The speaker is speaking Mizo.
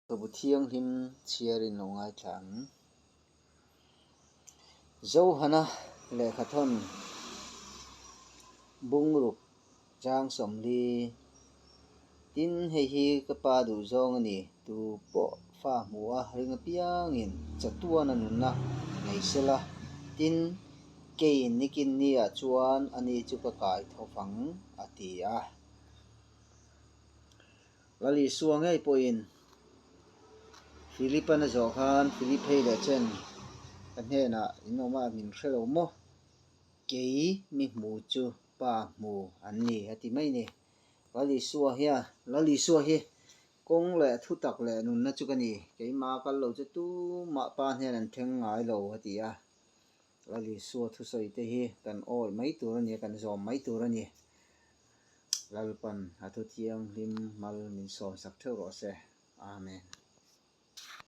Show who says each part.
Speaker 1: Lehkhabu thianghlim chhiarin lo ngaithla ang. Johana lehkhathawn bungruk chang 40. Tin, hei hi ka pa duhzawng a ni, tu pawh fa hmu a ring apiangin chatuana nunna nei sela. Tin, keiin nikin niah chuan ani chu ka kai tho vang, a ti a. Lal Isua ngei pawhin Philip-an a zawh khan, Philip hei leh chen ka hnenah in awm a, min hre lo maw? Kei mi hmu chu Pa hmu an ni, a ti mai a ni. Lal Isua hian, Lal Isua hi kawng leh thutak leh nunna chu ka ni, keimah kal lo chu tumah Pa hnen an thleng ngai lo, a ti a. Lal Isua thusawi te hi kan awih mai tur a ni a, kan zawm mai tur a ni. Lalpan a thu thianghlim mal min sawmsak theuh rawh se. Amen.